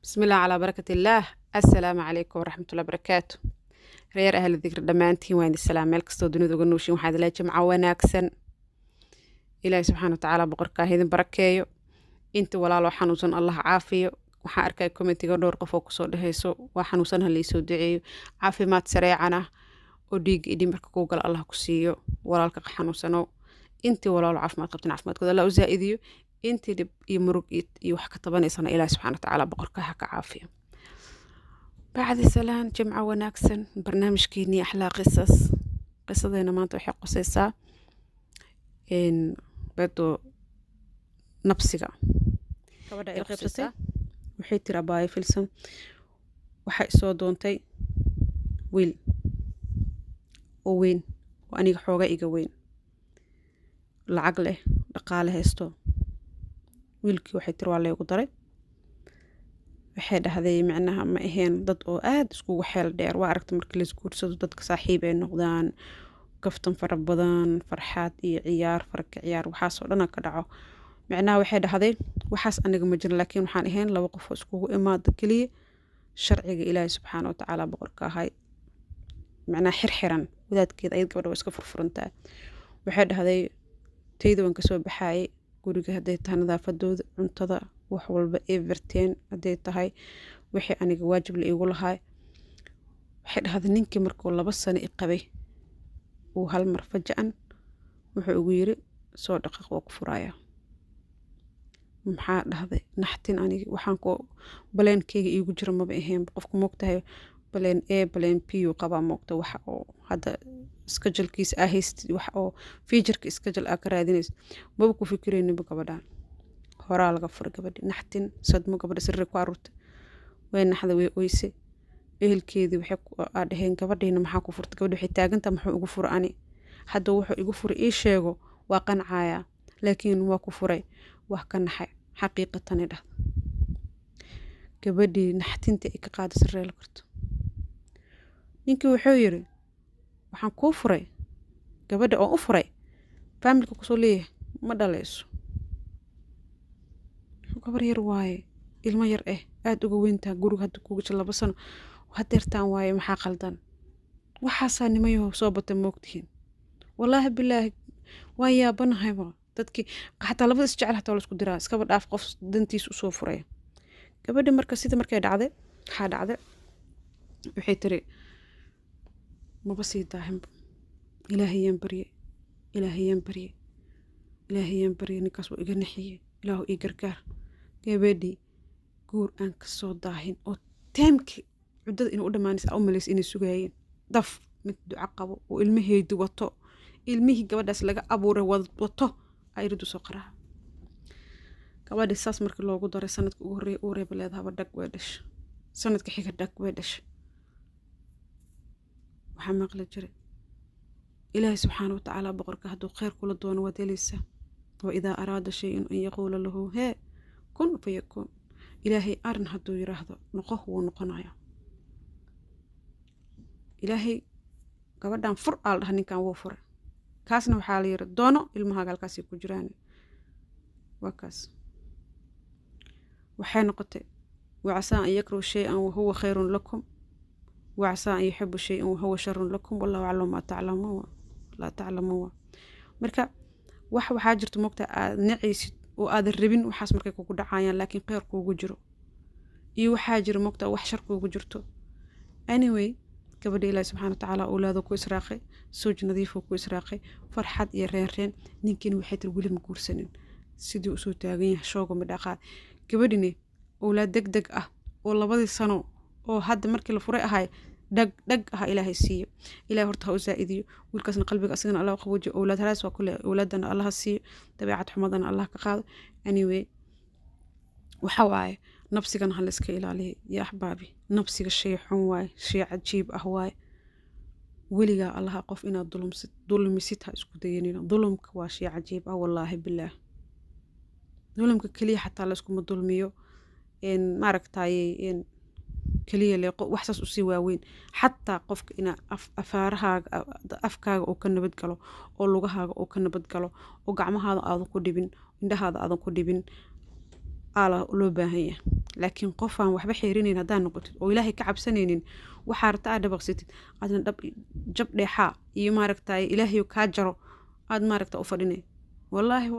Bismillaah calaa barakat illaah. Assalaamu calaykum waraxmatullahi barakaatu. Reer ahli dikri dhammaantiin waan idin salaam meel kastoo dunida uga nooshiin. Waxaa idin leeyahay jimco wanaagsan. Ilaahi subxaana watacaala boqorkaa idin barakeeyo. Inta walaaloo xanuunsan Allah caafiyo. Waxaan arkay commentiga dhowr qof oo kusoo dhehayso waa xanuunsan, ha laysoo duceeyo. Caafimaad sareecan ah oo dhiigga iyo dhimirka kuu gala Allah ku siiyo walaalka xanuunsanow. Intii walaalo caafimaad qabtan caafimaadkooda Allah u zaa'idiyo. Intii dhib iyo murug iyo wax ka tabanaysana Ilaahi subxaana watacaala boqorka ha ka caafiyo. Bacdi salaan, jimco wanaagsan. Barnaamijkeenii axlaa qisas, qisadeena maanta waxay qosaysaa bedo nabsiga. Gabadha ay qaybsatay waxay tiri: "Abaayo Filsan, waxaa isoo doontay wiil oo weyn oo aniga xooga iga weyn, lacag leh, dhaqaale haysto." Wiilkii waxay tiri waa laygu daray. Waxay dhahday micnaha ma ahayn dad oo aada iskugu xeel dheer. Waa aragta markii laisguursado dadka saaxiib ay noqdaan, kaftan fara badan, farxaad iyo ciyaar, farka ciyaar, waxaasoo dhana ka dhaco. Micnaha waxay dhahday waxaas aniga ma jirin, laakiin waxaan ahayn laba qof oo iskugu imaada keliya sharciga Ilaahi subxaana watacaala boqorka ahay, micnaha xirxiran wadaadkeeda. Ayad gabadha waa iska furfurantaa. Waxay dhahday tayda waan kasoo baxaayay guriga, hadday tahay nadaafadooda, cuntada, wax walba, everything, hadday tahay wixii aniga waajib la iigu lahaay. Waxay dhahday ninkii markuu 2 sano i qabay uu hal mar faja-an wuxuu igu yiri, "Soo dhaqaaq, waa ku furayaa." Maxaa dhahday, naxtin. Aniga waxaan ku plankeyga iigu jira maba ahayn. Qofku moogtahay plan A, plan B uu qabaa, moogta waxa oo hadda schedulekiisa aa haystid, wax oo futureka schedule aa ka raadinaysid, maba ku fikirayninba. Gabadhaan horaa laga furay. Gabadhi naxtin, sadmo, gabadha sirri ku aruurtay, way naxda, way oysay. Ehelkeedii waxay aa dhaheen, "Gabadhiina maxaa ku furtay?" Gabadhi waxay taagantaha, "Muxuu igu furay? Ani hadda wuxuu igu furay ii sheego, waa qancayaa, laakiin waa ku furay, wax ka naxay xaqiiqatani." Dhahda gabadhii naxtinta ay ka qaada sirrey la karto. Ninkii wuxuu yiri, "Waxaan kuu furay gabadha oo u furay familyka kusoo leeyahay ma dhalayso, gabar yar waaye, ilmo yar eh, aada uga weyntaha, guriga hadda kuga jir 2 sano hadeertaan waaye, maxaa qaldan?" Waxaasaa nimayaho soo batay, moogtihiin. Wallaahi bilaahi waan yaabanahayba. Dadkii xataa labada isjecel xataa waa la isku diraa, iskaba dhaaf qof dantiisa usoo furay. Gabadhi marka sida markay dhacday, waxaa dhacday, waxay tiri maba sii daahinba. Ilaahayaan baryay, Ilaahayaan baryay, Ilaahayaan baryay, ninkaas wuu iga naxiyey, Ilaahu ii gargaar. Gabadhii guur aan kasoo daahin oo teemkii cuddada inuu u dhammaanaysa u malaysa inay sugaayeen, daf mid duco qabo oo ilmaheedi wato, ilmihii gabadhaas laga abuuray wato, ayridu soo qaraaca. Gabadhii saas markii loogu daray, sanadka ugu horreeya uureeba leedahaba, dhag way dhashay. Sanadka xiga dhag way dhashay. Waxaa maqli jiray Ilaahay subxaana wa tacaala boqorka hadduu kheyr kula doono waad helaysaa. Wa idaa araada shay-an an yaquula lahu hee kun fayakuun. Ilaahay arin hadduu yiraahdo noqo, wuu noqonaya. Ilaahay gabadhan fur aa la dhaha, ninkan wuu furay. Kaasna waxaa la yiri doono ilmahaaga halkaasay ku jiraan. Waa kaas. Waxay noqotay wacasaa an yakrahu shay-an wahuwa khayrun lakum wacasaa an yuxibu shay-an wahuwa sharun lakum, wallahu aclamu maa taclamuun laa taclamuun. Marka wax waxaa jirta moogta aad nacaysid oo aadan rabin, waxaas markay kugu dhacayaan, laakiin kheyr kuugu jiro, iyo waxaa jira moogta wax shar kuugu jirto. Anyway, gabadha Ilaahi subxaana watacaala owlaado ku israaqay, sooj nadiifuu ku israaqay, farxad iyo reenreen. Ninkiina waxay tiri weli ma guursanin, sidii usoo taagan yahay shooga midhaqaad. Gabadhini owlaad deg deg ah oo labadii sano oo hadda markii la furay ahay dhag dhag ah Ilaahay siiyo. Ilahay horta ha u zaa'idiyo wiilkaasna, qalbiga asagana Allah qaboojiyo. Owlaad halaas waa kule, owlaadana Allah siiyo, dabeecad xumadana Allah ka qaado. Anyway, waxa waaye nabsigana ha la iska ilaaliyo ya axbaabi. Nabsiga shay xun waaye, shay cajiib ah waaye. Weligaa Allaha qof inaad dulumsid dulmisid ha isku dayanina. Dulumka waa shay cajiib ah, wallaahi bilaah. Dulumka keliya xataa layskuma dulmiyo maaragtaye keliya leeqo, wax saas usii waaweyn. Xataa qofka inaa afaarahaaga, afkaaga uu ka nabad galo, oo lugahaaga uu ka nabad galo, oo gacmahaada aadan ku dhibin, indhahaada aadan ku dhibin, aala loo baahan yahay. Laakiin qofaan waxba xeerinayn haddaa noqotid oo Ilaahay ka cabsanaynin, waxaa rabta aad dhabaqsatid, aadna dhab jab dheexaa iyo maaragtay Ilaahay kaa jaro aad maaragta u fadhinay, wallaahi.